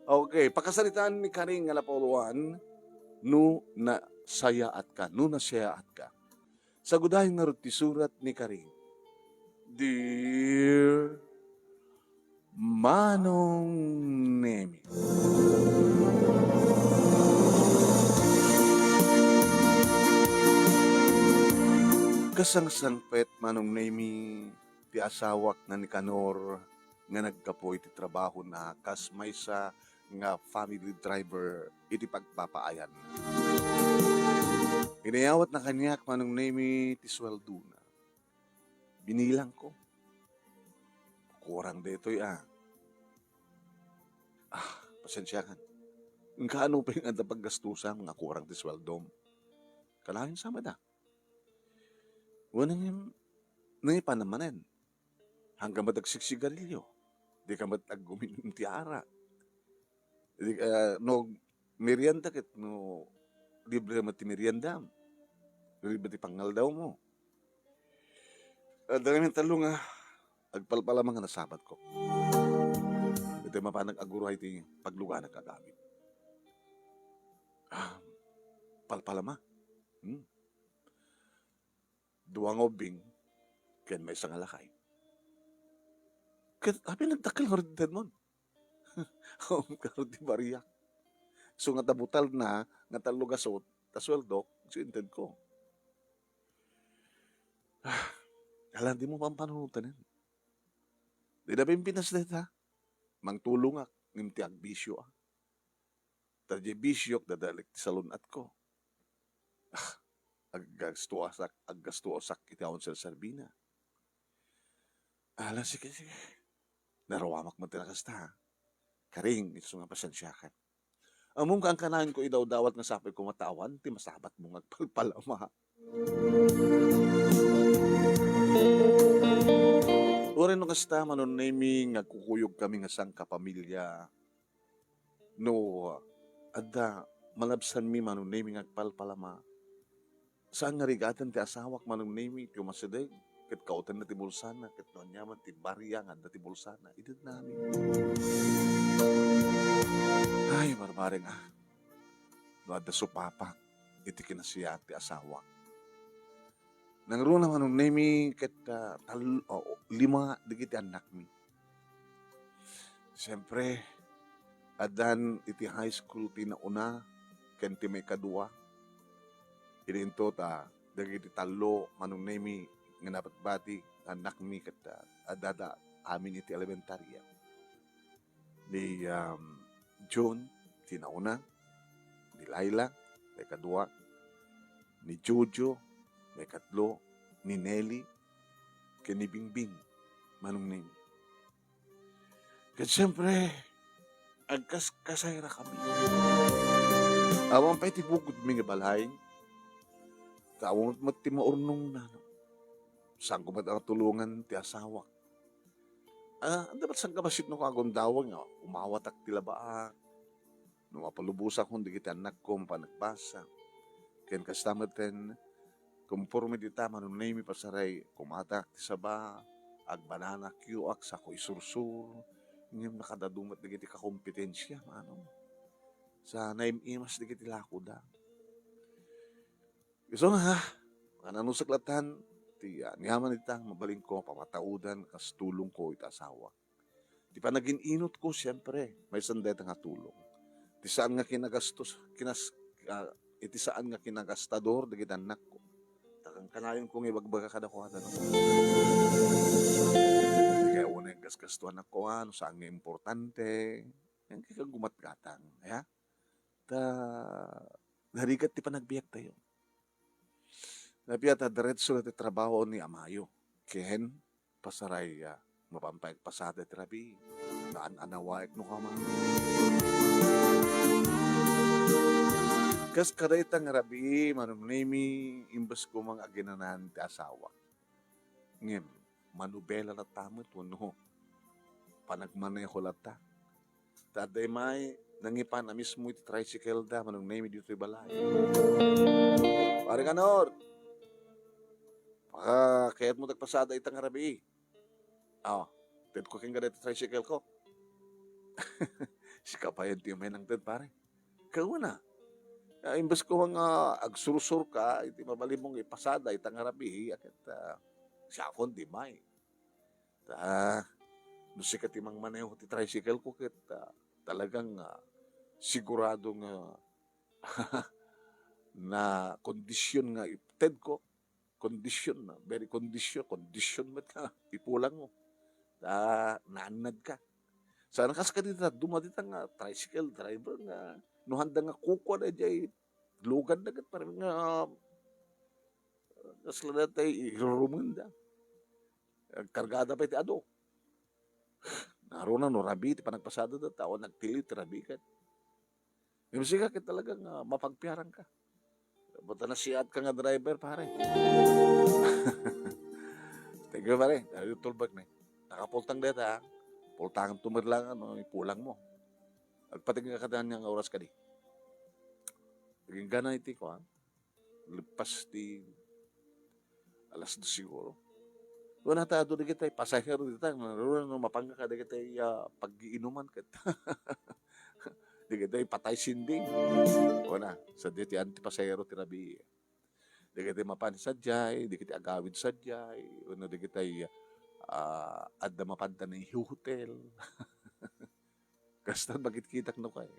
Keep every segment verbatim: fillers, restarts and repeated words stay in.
Okay, pakasaritaan ni Karing nga napauluan, no nasayaatka, no nasayaatka. Sagudayen ngarud ti surat ni Karing. Dear Manong Nemi. Kasangsangpet, Manong Nemi, ti asawak nga ni Kanor nga naggapu iti trabahona kas maysa nga family driver iti pagpapaayan. Inayawatna kaniak, Manong Nemi, ti suweldona. Binilangko. Kurang daytoy, a. Ah, pasensiakan. Kaano pay nga adda paggastusam nga kurang ti suweldom? Kanayon sa met, a. Wenno ngem, nangipan manen. Haanka met agsigsigarilyo. Dika met aguminum ti arak. Di, ah, no merienda ket no libre met ti meriendam. Libre ti pangaldawmo. Adda ngamin tallo nga agpalpalama nga nasabatko. Iti mapan nag-aguray ti pagluganak a gamit. Ah, palpalama. Hmm. Dua nga ubbing ken maysa nga lakay. Ket apay nagdakkel ngarud ti intedmon? Ngarud ti bariak. Isu nga ta butalna nga tallo gasut, ta suweldok, isu intedko. Ah, ala, dimo pampanunotanen. Dida Pilipinas dayta. Mangtulongak, ngem ti agbisio, a. Ta diay bisiok, dadalek ti salun-atko. Ah, aggastuasak, aggastuasak iti awan serserbina. Ala, sige, sige. Naruamak met ti nakasta, a. Karing, isu nga pasensiakan. Ammom nga kanayon ko idawdawat nga sapay koma ta awan ti masabatmo nga agpalpalama. Uray no kasta, Manong Nemi, nga agkukuyogkami nga sangkapamilya, no adda malabsanmi, Manong Nemi, nga agpalpalama, saan nga rigaten ti asawak, Manong Nemi, ti umasideg ket kaotenna ti bulsana, ket no aniaman ti baria nga adda ti bulsana, itedna amin. Ay, barbareng, a. No adda supapak iti kinasiyaat ti asawak. Nangruna, Manong Nemi, ket, ah, tal-, o, lima dagiti annakmi. Siempre, addan iti high school ti nauna ken ti maikadua. Idinto ta dagiti tallo, Manong Nemi, nga nabatbati nga annakmi ket, ah, addada amin iti elementaria. Ni, um, June, ti nauna, ni Laila, maikadua, ni Jojo, maikatlo, ni Nelly, ken ni Bingbing, Manong Nemi. Ket siempre, agkaskasayrakami. Awan pay ti bukodmi nga balay, ta awan met ti maurnongna. Saanko met a tulongan ti asawak. Ah, adda met sangkabasitno nga agundawag nga umawatak ti labaak. No mapalubosakon dagiti annakko mapan nagbasa. Ken kasta metten, konforme dita, Manong Nemi, pasaray, kumatak ti saba, agbanana kioak, sako isursur, ngem nakadadu met dagiti kakompetensiam, Manong. Sa naim-imas dagiti lakoda. Isu nga, nga nanusek latan, ti, ah, aniaman ita, mabalinko, pamataodan, kas tulongko iti asawak. Ti panagin-inotko, siempre, maysan dayta nga tulong. Ti saan nga kinagastos, kinas-, ah, iti saan nga kinagastador dagiti annakko. Ta kankanayonko nga ibagbaga kadakuada, no? Kaya unay gasgastoanakko, ah, no saan nga importante, yan kay kagumatgatang, ya? Ta narigat ti panagbiagtayo. Napia ta diretso la ti trabaho ni amayo. Ken pasaray, ah, mapan pay agpasada ti rabii. Naan-anawaek no kama. Kas kadayta nga rabii, Manong Nemi, imbes koma nga aginanan ti asawak. Ngem, manubela latta met wenno panagmaneho latta. Ta adda imay, nangipan a mismo iti tricycle da, Manong Nemi, ditoy balay. Pare Kanor, pakakayatmo ti agpasada ita nga rabii. Aw, tedko kenka dayta tricycle ko. Sika pay ti umay nangted, pare. Kauna, ah, imbes ko nga agsursurka iti mabalinmo nga ipasada ita nga rabii, ket, ah, siakon di may. Ta, no sika ti mangmaneho ti tricycle ko, ket, ah, talagang, ah, sigurado nga na kondisyon nga ipted ko. Kondisyon na, very kondisyon, kondisyon met nga ipulang mo. Ta, naannad ka. Saan kas ka dita, duma dita nga tricycle driver nga, no handa nga kukua da jay lugan da ket parang nga, kasla da tay irurumen da. Kargada pa iti adu. Naruna no rabii ti panagpasada da, tao nagtili ti rabii ket. Ngem sika ket talaga nga mapagpiarang ka. Buta nasiat ka nga driver, pare. Thank you, pare. Dahil tulbak na. Nakapultang deta, ha? Pultangan tumirlangan, no, ipulang mo. Agpating ka katan nga oras kadi. Naging gana iti ko, ha? Lepas ti alas dos siguro. Kuna ta, adu dagiti pasahero dita, no, no, mapangka kadagiti, ah, pag-iinuman ket dagiti patay sinding. Kuna, sadi ti anti pasahero ti rabii. Dagiti mapan sadiay, dagiti agawid sadiay, wenno dagiti, ah, adda mapanta nga ihotel. Kasta makitkitak no kay.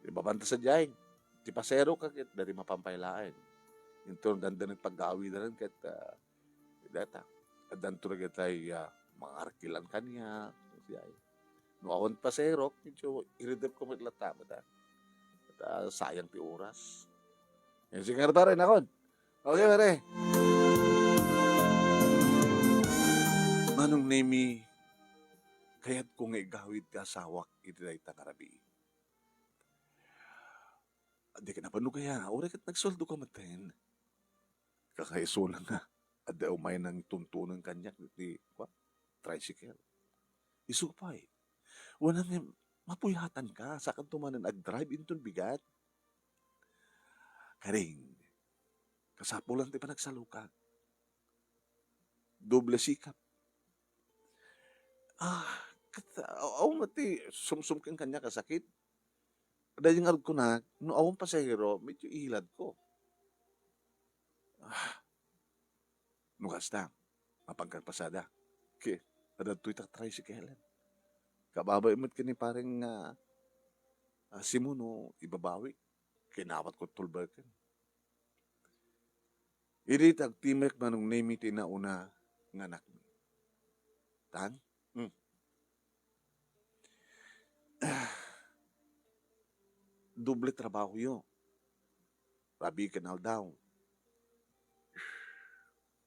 Di ba, banta sadiay, ti pasero ka ket dadi mapampay laeng. Inton dandanen paggawidan ket, ah, data, addanto dagitay, ah, mangarkilan kaniak, sadiay. No awan pasero, medyo iridep ko met latta, ta, ta sayang ti oras. Yan, sige, pare, nakon. Okay, pare. Manong Nemi, kayatko nga igawid ti asawak iti dayta nga rabii. Di ka napano kaya, uray ket nagsueldo ka metten. Kakaisuna nga, adda umay nangtuntunen kaniak iti, kua, tricycle. Isu pay. Wen, ngem, mapuyatan ka, saan ka manen agdrive inton bigat. Karing, kasapulan ti panagsalukag. Doble sikap. Ah, ket, aw, aw, met ti sumsum ken kaniak a sakit. Daydi ngarud kunak, no awan pasahero, medyo ihiladko. Ah, no kasta, mapanka pasada. Ket, adda ditoy ta tricycle. Kababain met ken ni pareng, ah, ah, Simo no ibabawi. Kinawatko tulbaken. Idi ti agtimek, Manong Nemi, ti nauna nga anakmi. Tan? Hmm. Doble trabahoyo. Rabii ken aldaw.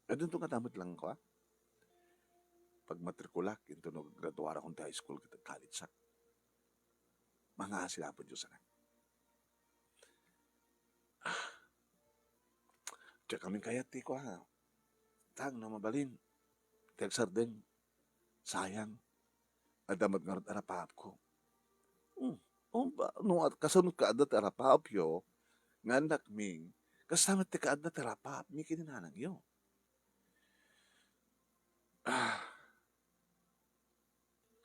Adunto nga damet lang ko, ah. Pagmatrikulak, inton no graduarakon ti high school ket college-ak. Mangngaasin Apo Dios, anak. Ah. Diak kami kayat ti kua. Tang, no mabalin. Ti agsardeng. Sayang. Adda met ngarud arapaapko. Hmm. O, ba, no, at kasano kaadda ti arapaapyo, nga annakmi, kasta met ti kaadda ti arapaapmi ken ni nanangyo. Ah.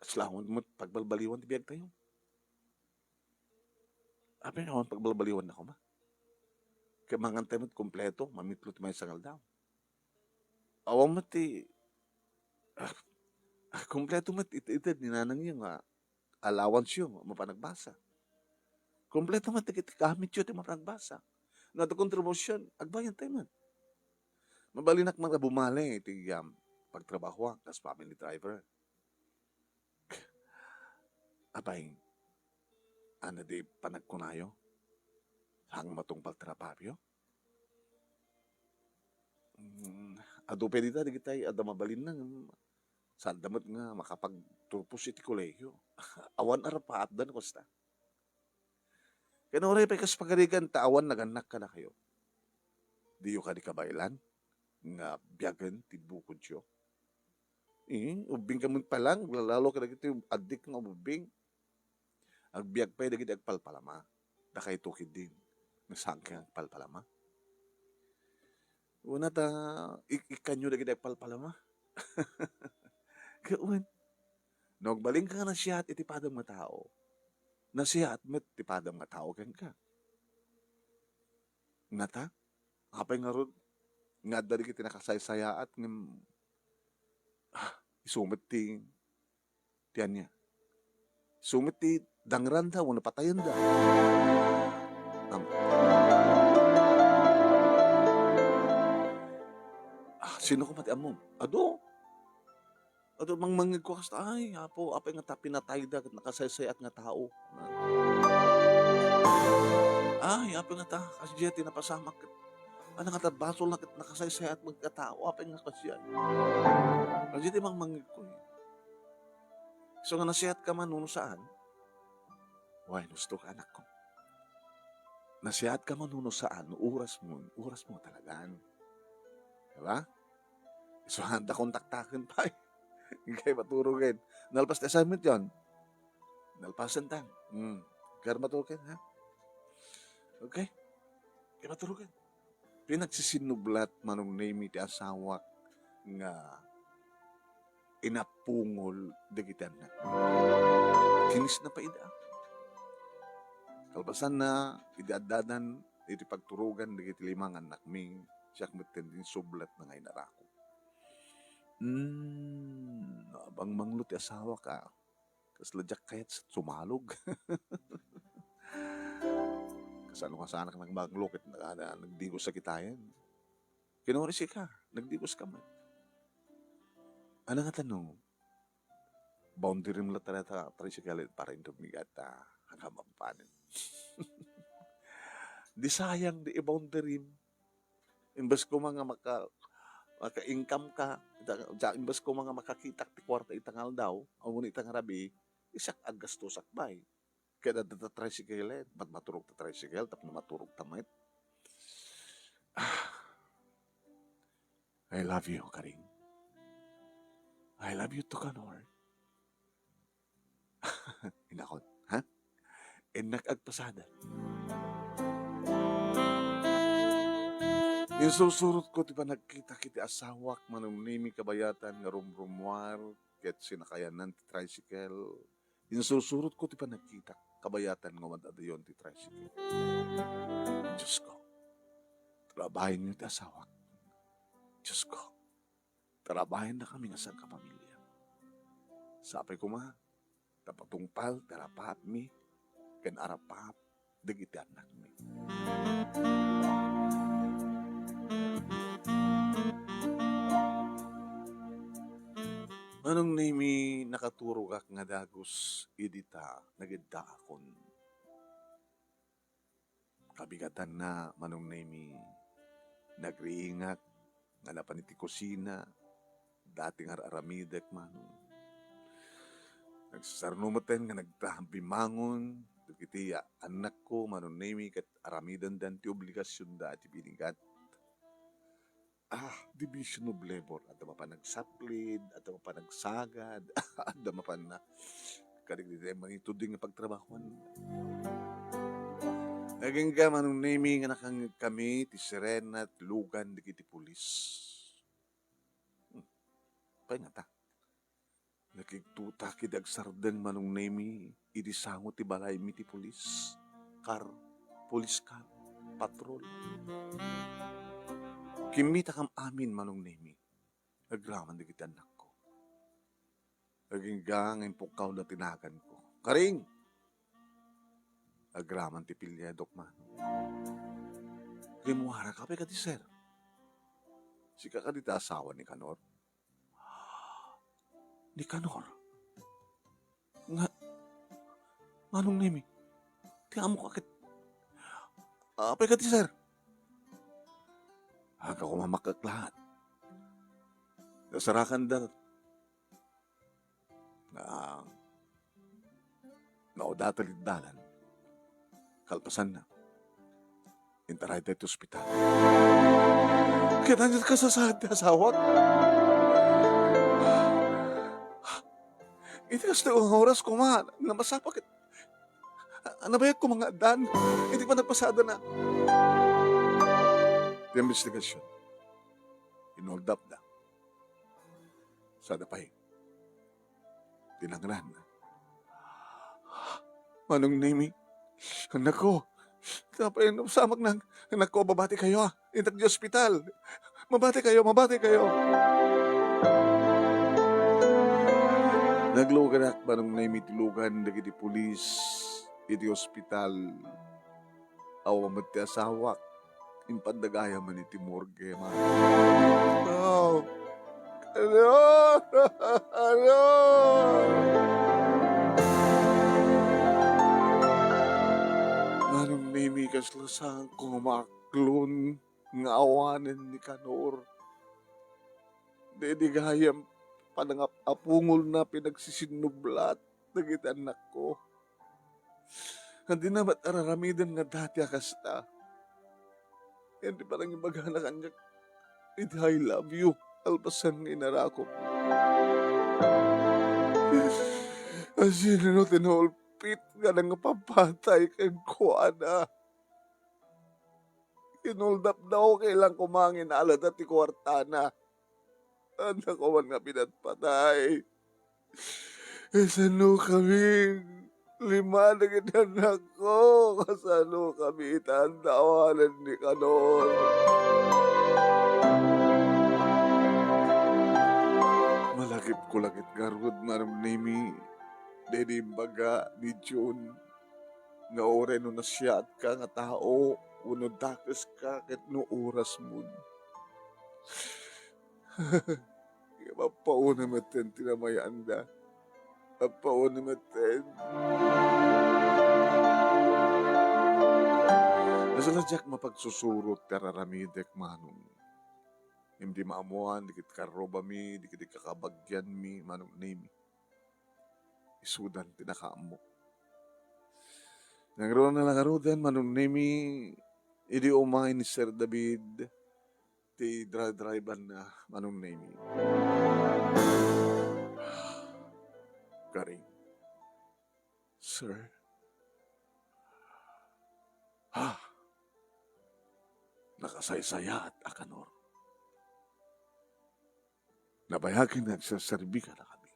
Kasla awan met pagbalbaliwan ti biagtayo. Apay nga awan pagbalbaliwan na koma? Kailangan tayo met kompleto, mamitlo ti maysa nga aldaw. Awan met ti, ah, ah, kompleto met it-, ited ni nanangyo nga allowance-yo, mapan agbasa. Kompleto met ti, ti gamityo ti mapan agbasa. No, ti kontribusyon, agbayad tayo met. Mabalinak man nga bumali iti, um, pagtrabahoak kas family driver. Apay, ania ti panagkunayo? Saan matungpal ti arapaapyo? Mm, adu pay dita, dagitay adda mabalinna, ngem saanda met nga makapagturpos iti kolehio. Awan arapaapda no kasta. Ken uray pay kas pagarigan ta awan nagannak kadakayo. Diyo kadi kabaelan nga biagen ti bukodyo? Eh, ubbing kami pala, aglalalo kadagiti addik nga ubbing. Agbiag pay dagiti agpalpalama. Dakayto ketdin, nga saan kay agpalpalama? Una ta, ik-, ikkanyo dagiti agpalpalama. Kawan, no agbalinka nga nasiat iti padam nga tao, Nasayaat met ti padam nga tao kenka. Ngata, apay ngarud nga adda dagiti nakasaysayaat ngem, ah, isu met ti, ti ania? Isu met ti dangranda wenno patayenda. Am-, ah, sino koma ti ammom? Adu, Adu, mangmangngegko kasta, "Ay, Apo, apay ngata pinatayda ket nakasaysayaat nga tao?" Ay, apay ngata, kasdiay ti napasamak ket, ano ngata, basolna ket nakasaysayaat nga tao, apay nga kasdiay? Kasdiay ti mangmangngegko, eh. So nga nasayaat ka man wenno saan? Wen, husto ka, anakko. Nasayaat ka man wenno saan, no oras mo, oras mo talagan. Diba? So, handa kong taktaken pay. Kay maturugen. Nalpas ti assignment yon. Nalpasen ta. Hmm. Kaya maturugen, ha? Okay? Kaya maturugen. Pinagsisinnublat, Manong Nemy, ti asawak nga inapungol dagiti annak. Kinisna pay ida. Kalpasanna, idi addadan iti pagturogan dagiti lima nga annakmi, siak metten ti insublatna nga inarako. Hmm, nabangmanglo ti asawak, a. Kasla diak kayat sumalog. Kasano nga sanak nang banglo ket na-, na-, nagdigos a kitaen. Kinuna, "Sika, nagdigos ka met." Ano nga tanong? Boundary mo la talaga, tricycle, para inton bigat, ah, hanggang mapapanen. Di sayang di i-boundary mo. Imbes ko nga maka-, maka-income ka, ita-, ita-, imbes ko nga makakitak ti kwarta ita nga aldaw, wenno ita nga rabii, isak aggastosak bay. Kaya da, da, da tricycle, eh. Ba't maturog ta tricycle? Tapno maturog ta met. Ah. I love you, Karing. I love you too, Kanor. Inakon, ha? Innak agpasada. Insursurot ko ti panagkitak iti asawak, Manong Nemy, kabayatan nga rumrumuar ket sinakayanan ti tricycle. Insursurot ko ti panagkitak, kabayatan nga umad-adayon ti tricycle. Diyos ko, trabahenyo ti asawak. Diyos ko, trabahendakami nga sangkapamilya. Sapay koma, ta patungpal ti arapaapmi ken arapaap dagiti annakmi. Manong Nemy, nakaturogak nga dagus idi ta nagiddaakon. Kabigatanna, Manong Nemy, nagriingak nga napan iti kusina, dati nga ar-aramidek, Manong. Nagsasarno metten nga nagtabimangon dagiti a-, annakko, Manong Nemy, ket aramidendan ti obligasionda iti binigat. Ah, division of labor. Adda mapan nagsaplid, adda mapan nagsagad, adda mapan na-, kadagiti manituding nga pagtrabahuan. Agingga, Manong Nemy, nga nakangngegkami ti sirena ti lugan dagiti pulis. Hmm. Pay ngata. Nakigtotak idi agsardeng, Manong Nemy, idi sango ti balaymi ti pulis car, police car, patrol. Kimmitakam amin, Manong Nemy, agraman dagiti annakko. Agingga nga impukkawda ti naganko. "Karing!" Agraman ti piliadok, Manong. "Rimmuaraka pay kadi, sir? Sika kadi ti asawa ni Kanor?" "Nicanor? Nga, Manong Nemy, ti amok a ket, apay kadi, sir?" "Aga ko mamakak lahat. Nasarakanda nga naudatan iti dalan. Kalpasanna, intarayda iti ospital." Ket ania ti kasasaad ti asawak? Iti kastoy nga oras koma, namasapa ket nabayag koma nga addan iti panagpasadana. Ti investigasyon, in-hold up da. Sada pay, tinangran. Manong Nemi, annakko, apay no samak nang, annakko, mabati kayo, ah. Intak di ospital. Mabati kayo, mabati kayo. Nagluganak, Manong Nemi, ti lugan dagiti pulis iti ospital. Awan met ti asawak. Impanda gayam iti morgue, Manong. Oh. Ano? Ano? Manong Nemi, kasla saanko nga maaklon nga awanen ni Kanor. Daydi gayam panangap-apungolna pinagsisinnublat dagiti annakko. Dina met ar-aramiden nga dati a kasta. Ken ti panangibagana kaniak iti "I love you," kalpasan nga inarakop. Asino ti naulpit nga nangpapatay kenkuana? Inuldapda, okay lang koma nga inalada ti kuartana. Adda koma nga pinatpatay. Kasano kami? Lima dagiti annakko. Kasano kami ita nga awanen ni Kanor? Malagipko la ket ngarud, Manong Nemi, daydi imbaga ni June nga uray no nasiatka nga tao wenno dakeska ket no orasmon. Ngem appauna metten ti namayanda. Appauna metten. Kasla diak mapagsusurot ti ar-aramidek, Manong. Ngem di maammoan, dagiti karrubami, dagiti kakabagianmi, Manong Nemi. Isudan ti nakaammo. Nangruna la ngaruden, Manong Nemi, idi umay ni Sir David, ti dri-dribanna, Manong Nemi. Karing, sir. Ah, nakasaysayaat a Kanor. Nabayagen nga agserserbi kadakami.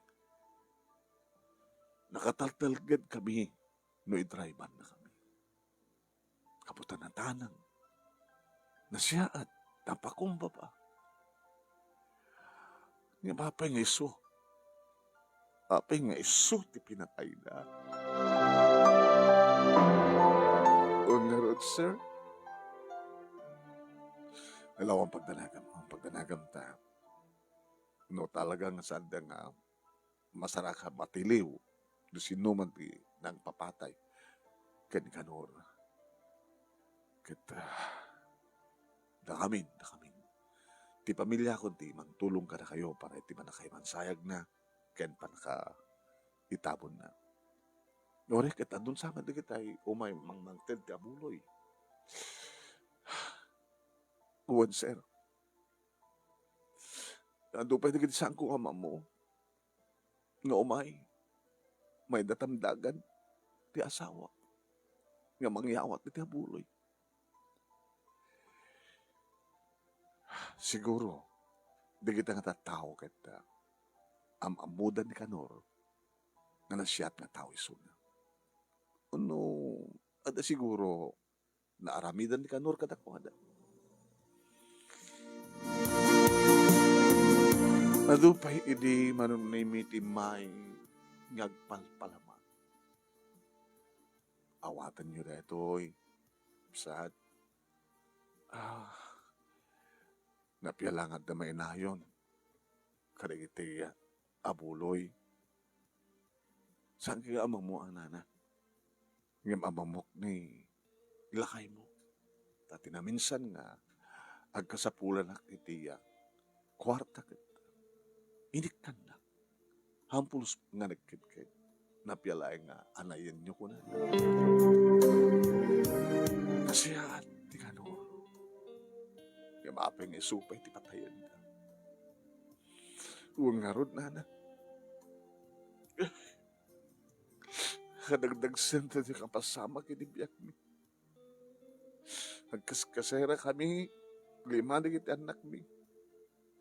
Nakataltalged kami no idribanna kami. Kaputan natanang. Nasiaat, napakumbaba. Ngem apay nga isu? Apay nga isu ti pinatayna? Wen ngarud, sir? Ala, awan pagdanagam, awan pagdanagam ta. No talaga nga saanda nga masarakan, matiliw no sinoman ti nangpapatay ken ni Kanor. Ket, ah, dakamin, dakamin. Ti pamiliakon ti mangtulong kadakayo para iti pannakaimansayagna ken pannakaitabonna. Uray ket adun sa met dagiti umay mangmangted ti abuloy. Wen, sir. Adu pay dagiti saanko nga ammo nga umay, mayda tamdagan ti asawak nga mangyawat iti abuloy. Siguro, dagita nga tattao ket, ah, am-ammoda ni Kanor nga nasiat nga tao isuna. Wenno, adda siguro naaramidan ni Kanor kadakuada. Adu pay idi Manong Nemi ti may nga agpalpalama. Awatenyo daytoy, sir. Ah, napialangadda mainayon kadagiti abuloy. Saanka nga ammo, nana? Ngem ammok ni lakaymo. Ta ti naminsan nga agkasapulanak iti, ah, kuarta ket inikkannak. Hampulos nga nagkedked. Napialay nga anayenyo kuna. Nasiaat ti Kanor. Ngem apay nga isu pay ti patayenda? Wen ngarud, nana. Kadagdagsen ti kapasamak iti biagmi. Agkaskaserakami, lima dagiti annakmi.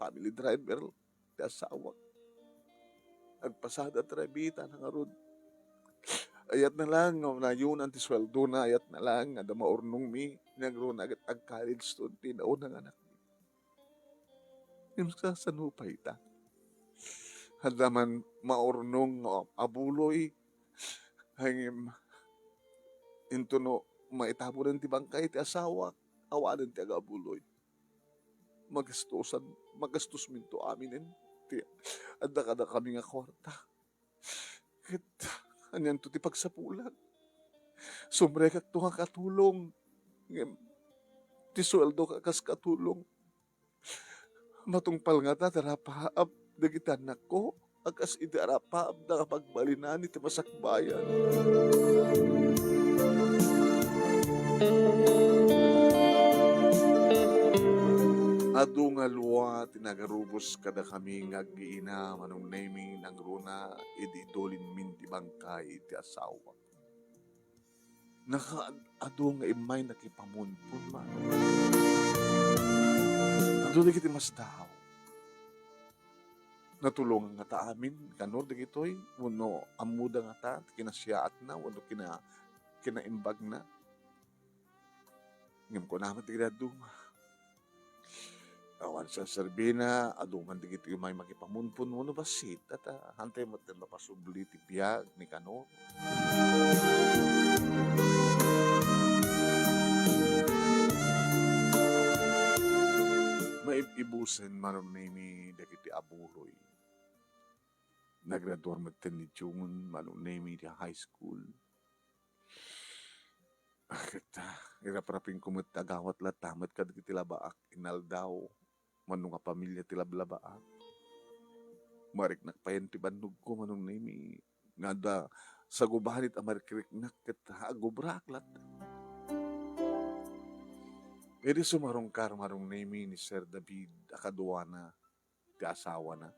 Family driver ti asawak. Agpasada ti rabita na ngarud. Ayatna laeng nga nayonan ti sueldona, ayatna laeng nga adda maurnongmi, nangruna ket agkaledsto ti naunang anakmi. Ngem kasano pay ita? Adda man maurnong nga abuloy, ngem intono maitabunan ti bangkay ti asawak, awanen ti agabuloy. Magastusan, magastos minto aminen ti adda kadakami nga kuarta. Ket anianto ti pagsapulan? Sumrekakto nga katulong, ngem ti sueldo a kas katulong, matungpal ngata ti arapaap dagiti annakko a kas iti arapaapda nga pagbalin iti masakbayan. Adu nga lua ti nagarubos kadakami nga aggiina, Manong Nemy, nangruna idi idulinmin ti bangkay iti asawak. Nakaad-adu nga immay nakipamunpon, Manong. Adu dagiti masdaaw. Natulongan ngata amin, Kanor, dagitoy, wenno ammoda ngata ti kinasiaatna wenno kina-, kinaimbagna? Ngem kuna met dagiti dadduma, awan serserbina, adu man dagiti umay makipamunpon wenno bassit, ta, ta, hantay met mapasubli ti biag ni Kanor. Maib-ibusen, Manong Nemy, dagiti abuloy. Nagraduar metten ni June, Manong Nemy, ti high school. Ah, ket, ah, iraprapingko met ti agawat latta met kadagiti labaak inaldaw, mano nga pamilia ti lablabaak. Mariknak payen ti bannogko, Manong Nemy, nga adda sagubanit a marikriknak ket agubraak latta. Idi sumarungkar, Manong Nemy, ni Sir David a kaduana ti asawana,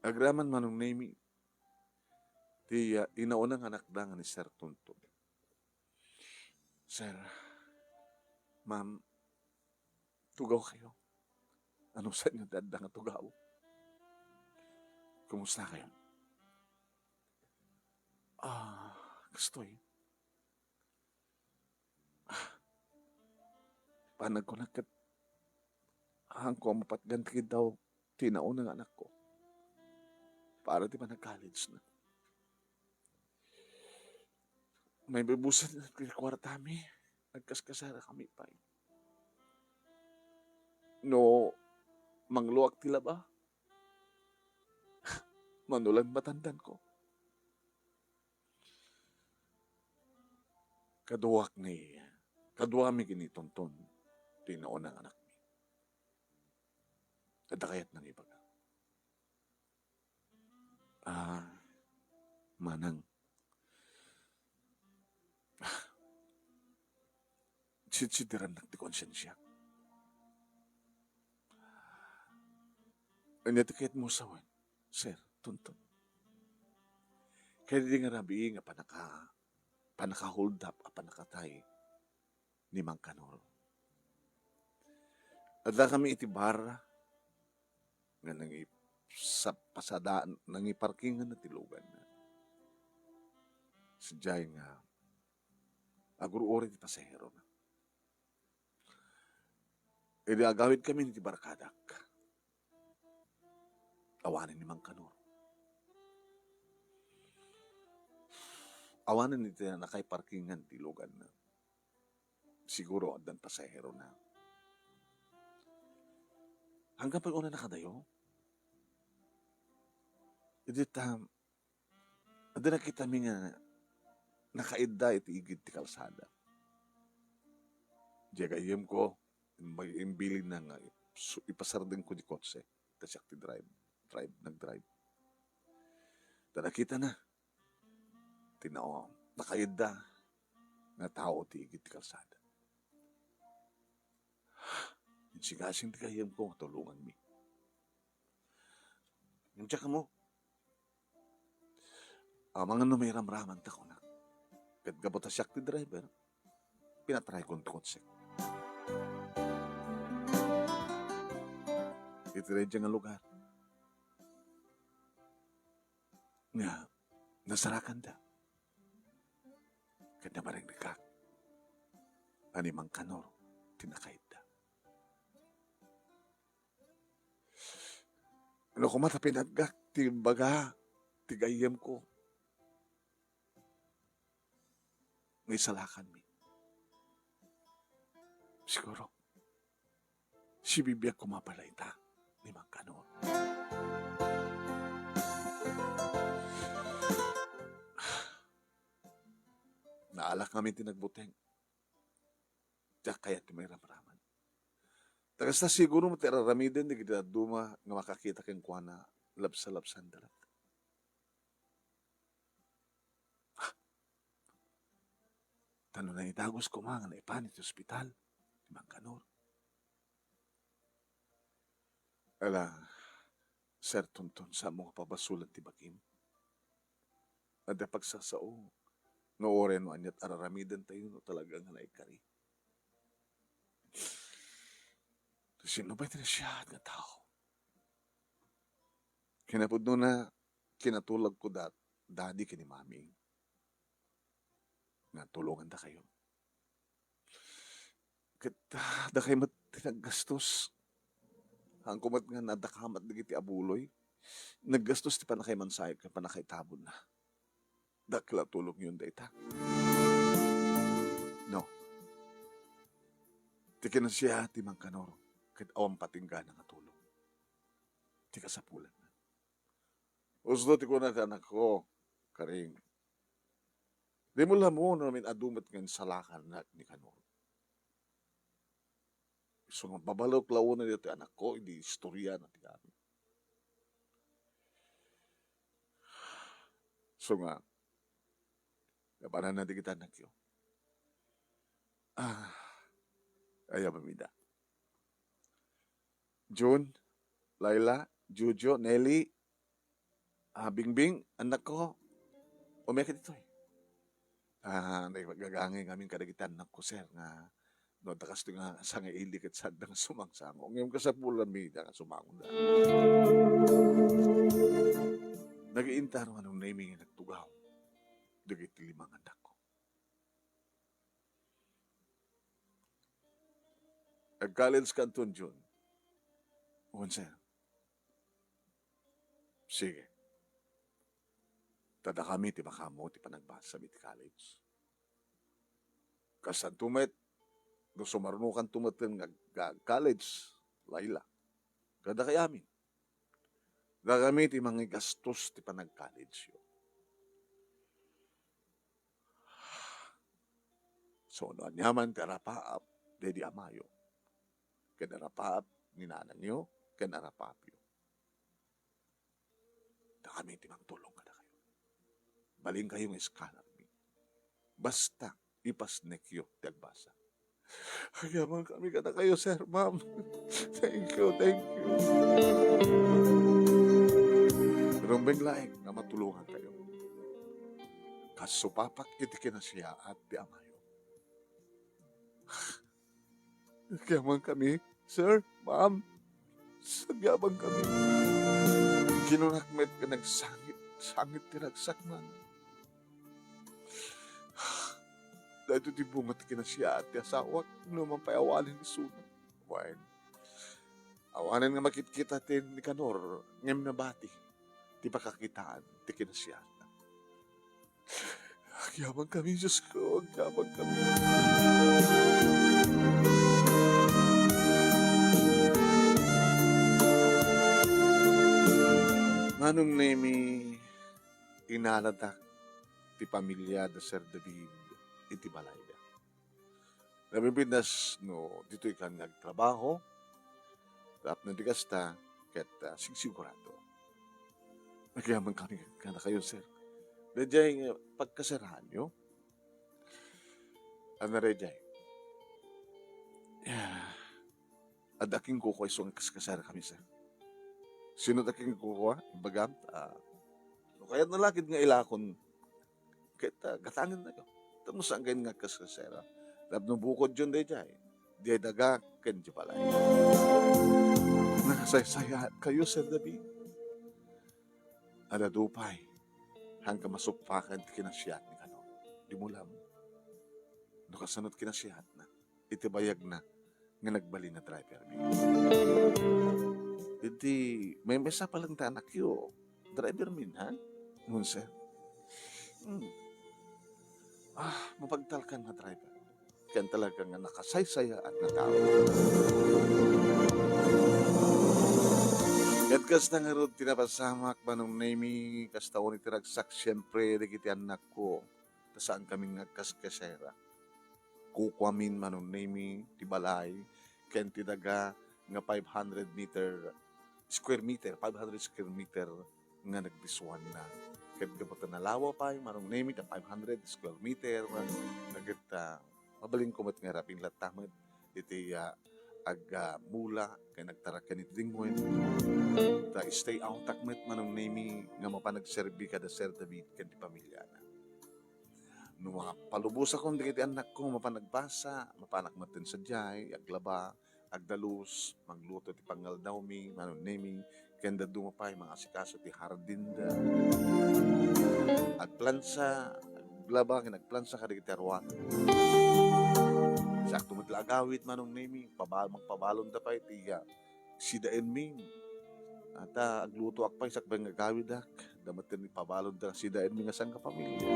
agraman, Manong Nemy, ti, ah, inaunang anakda nga ni Sir Tonton. Sir, ma'am, tugaw kayo. Ano sa inyo dadda nga tugaw? Kumusta kayo? Ah, kastoy. Ah, panagkunak ket, haanko a mapatgan ti kiddaw ti nauna nga anakko. Para ti panag-college na. Maibusbus ti kuartami, nagkaskasara kami pay. No mangluak ti laba, mano lang matandanko. Kaduak ni, kaduami ken ni Tonton ti naunang anakmi. Adda kayat nangibaga? Ah, manang. Sitsidirannak ti konsensiak. Ania ti kayatmo sawen, Sir Tonton? Kayatdi nga rabii nga panaka-, panaka-hold up a panakatay ni Mang Kanor. Adda kami iti bar nga nangi-, sa-, pasada-, nangiparkingan ti luganna. Sadiay nga agur-uri ti pasaherona. Idi agawid kami iti barkadak, awanen ni Mang Kanor. Awanen iti nakaiparkingan ti luganna. Siguro addan pasaherona. Hanggang pag-una na kadayo? Idi ta, adda nakitami nga nakaidda iti igid ti kalsada. Diay gayyemko, imba-, imbilinna nga isu-, ipasardengko ti kotse. Ta siak ti drive, drive, nag-drive. Ta nakitana ti na-, nakaidda nga tao ti igid ti kalsada. Insigasing ti gayyemko nga tulonganmi. Ngem diak ammo. Amangan no mairamraman ta kunak. Ket gapu ta siak ti driver, pinatraykon ti kotsek. Iti daydiay nga lugar nga nasarakanda. ket namariknakak a ni Mangkanor ti nakayatda. No koma ta pinatgak ti imbaga ti gayyemko nga isalakanmi, siguro, sibibiag koma pay la ita ni Mangkanor. Naalak ngamin ti nagbuteng. Diak kayat ti mairamraman. Ta kasta, siguro met ti ar-aramiden dagiti dadduma nga makakita kenkuana labsalabsanda latta. Ta no naidagus koma nga naipan iti ospital ni Mangkanor, ala, Sir Tonton, saanmo nga pabasolan ti bagim. Adda pagsasao nga uray no aniat ar-aramidentayo no talaga nga naikari. Sino pay ti nasiaat nga tao? Kinapudnona, kinatulagko da-, dadi ken ni mami nga tulongandakayo. Ket, ah, dakay met ti naggastos. Haanko met nga nadakamat dagiti abuloy. Naggastos ti pannakaimansayo ken pannakaitabonna. Dakkel a tulongyon dayta. No. Ti kinasiaat ti Mangkanor ket awan patinggana nga tulong ti kasapulanna. Usto ti kuna ti anakko, Karing. Dimo la ammo no amin adu met nga insalakannak ni Kanor. Isu nga, babalek la unay daytoy anakko, idi istoriana ti amin. Isu nga, nabananna dagiti annakyo. Ah, aya mamida. Jun, Laila, Jojo, Nelly, ah, Bingbing, annakko, umiak ditoy. Ah, nagagangay ngamin kadagiti annakko, sir, nga no adda kastoy nga sangaili ket saanda nga sumangsango. Ngem kasapulanmi ita nga sumangoda. Nagiintar manong naimi nga nagtugaw dagiti lima nga annakko. Ag-college ka anton, Jun? Wen, sir. Sige. Ta dakami ti makaammo ti panagbasam iti college. Kasanto met, no sumarunokanto metten nga ag-, college, Laila. Kadakay amin. Dakami ti mangigastos ti panag-collegeyo. So, no aniaman ti arapaap daydi amayo, ken arapaap ni nanangyo, ken arapaapyo, dakami ti mangtulong kadakayo. Balinkayo nga iskanarmi. Basta, ipasnekyo ti agbasa. Agyamankami kadakayo, sir, ma'am. Thank you, thank you. Rumbeng laeng nga matulongankayo. Kas supapak iti kinasiaat ti amayo. Agyamankami, sir, ma'am. Agyamankami. Kinunak met nga nagsangit, sangit ti ragsakman. Daytoy ti bunga ti kinasiaat ti asawak, no man pay awanen isuna. Wen, awanen nga makitkita ti Nicanor, ngem nabati ti pakakitaan ti kinasiaatna. Agyamankami, Diosko, agyamankami. Nganong nemi inalatak ti pamilia da Sir David iti balayda. Nabinbinas no ditoy kan nga agtrabaho, tapno di kasta, ket, ah, sigsigurado. Agyamankami kadakayo, sir. Daydiay nga pagkaseraanyo. Ano daydiay? Ah, adda kenkuko isu nga kaskasarakami, sir. Sino ti kenkuko, ah? Imbagam, ah, no kayatna la ketdi nga ilakon, ket, ah, gatangennayo. Tapno saan nga agkaskasera. Tapno bukodyon daydiay, diay daga ken diay balay. Nakasaysayaatkayo, Sir David. Adda adu pay, haanka masukpakan ti kinasiaat ni Kanor. Dimo la ammo. Kasano ti kinasiatna iti bayagna nga nagbalin a driver mi? Iti maymaysa pa lang ta anakyo, driver min, ha? Ngunsa? Hmm. Ah, mapagtalkan nga driver. Ken talaga nga nakasaysayaat nga tao. Ket kasta ngarud ti napasamak, Manong Nemy, kasta unay ti ragsak, siempre, dagiti annakko. Ta saan kamin nga agkaskasera. Kukuamin, Manong Nemy, ti balay, ken ti daga nga five hundred meter, square meter, five hundred square meter nga nagdisuanna. Ket gapu ta nalawa pay, Manong Nemy, ta five hundred square meter, ket, ah, mabalinko met nga rapin latta met iti, ah, ag-, ah, mula ken agtarak ken iti dingwen. Ta stay out-ak met, Manong Nemy, nga mapan agserbi kada Sir David ken ti pamilyana. No mapalubosakon dagiti annakko, mapan agbasa, mapanak metten sadiay, aglaba, agdalus, mangluto ti pangaldawmi, Manong Nemy, ken dadduma pay mangasikaso ti hardinda. Agplansa, aglaba, ken agplansa kadagiti aruaten. Sakto met la agawid, Manong Nemy, pabal-, magpabalonda pay ti, ah, sidaenmi. Ata aglutoak pay sakbay nga agawidak. Adda metten ipabalonda sidaenmi nga sangkapamilya.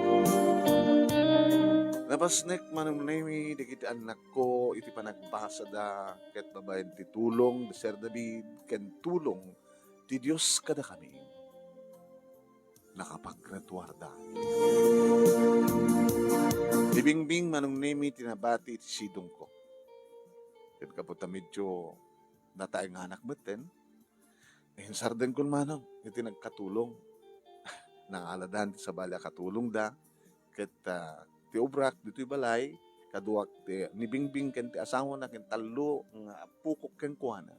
Napasnek, Manong Nemy, dagiti annakko iti panagbasada ket babaen ti tulong ni Sir David ken tulong ti Dios kadakami. Nakapagraduarda. Ni Bingbing, Manong Nemy, ti nabati iti sidongko. Ket gapu ta medyo nataenganak metten, insardenko, Manong, iti nagkatulong. Nangaladan ti sabali a katulongda, ket, ah, ti obrak ditoy balay, kaduak ti, ni Bingbing ken ti asawana ken tallo nga appokok kenkuana.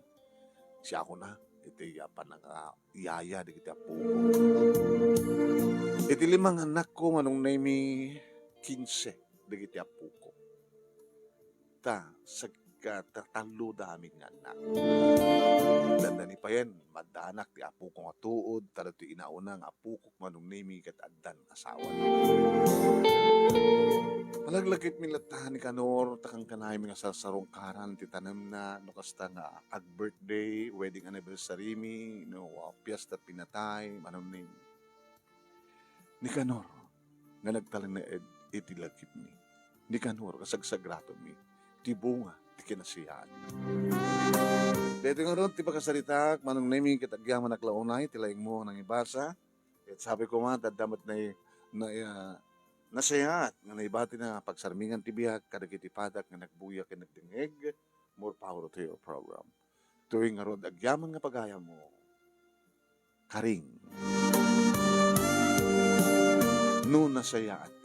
Siakona iti, ah, panangayaya dagiti appokok. Iti lima nga annakko, Manong Nemy, kinse dagiti appokok. Ta, sag-, ta-, tallo da amin nga annak. Dandani payen, maddanak ti appoko nga tuod, ta ditoy inauna nga appokok, Manong Nemy, ket addan asawa. Palaglagipmi latta ni Kanor, ta kankanaymi nga sarsarungkaran ti tanemna, no kasta nga ag-birthday, wedding anniversary mi, no, ah, fiesta pinatay, Manong Nemy. Ni Kanor, nga nagtalinaed iti lagipmi. Ni Kanor, kasagsagratonmi ti bunga ti kinasiyaat. Daytoy ngarud ti pakasaritaak, Manong Nemy, ket agyamanak la unay ti laingmo a nangibasa. Ket sabi ko man, adda met nay-, na, ah, nasayaat nga naibati na pagsarmingan ti biag kadagiti padak nga nagbuya ken nagdengngeg. More power to your program. Daytoy ngarud, agyaman nga pagayammo. Karing. No nasayaat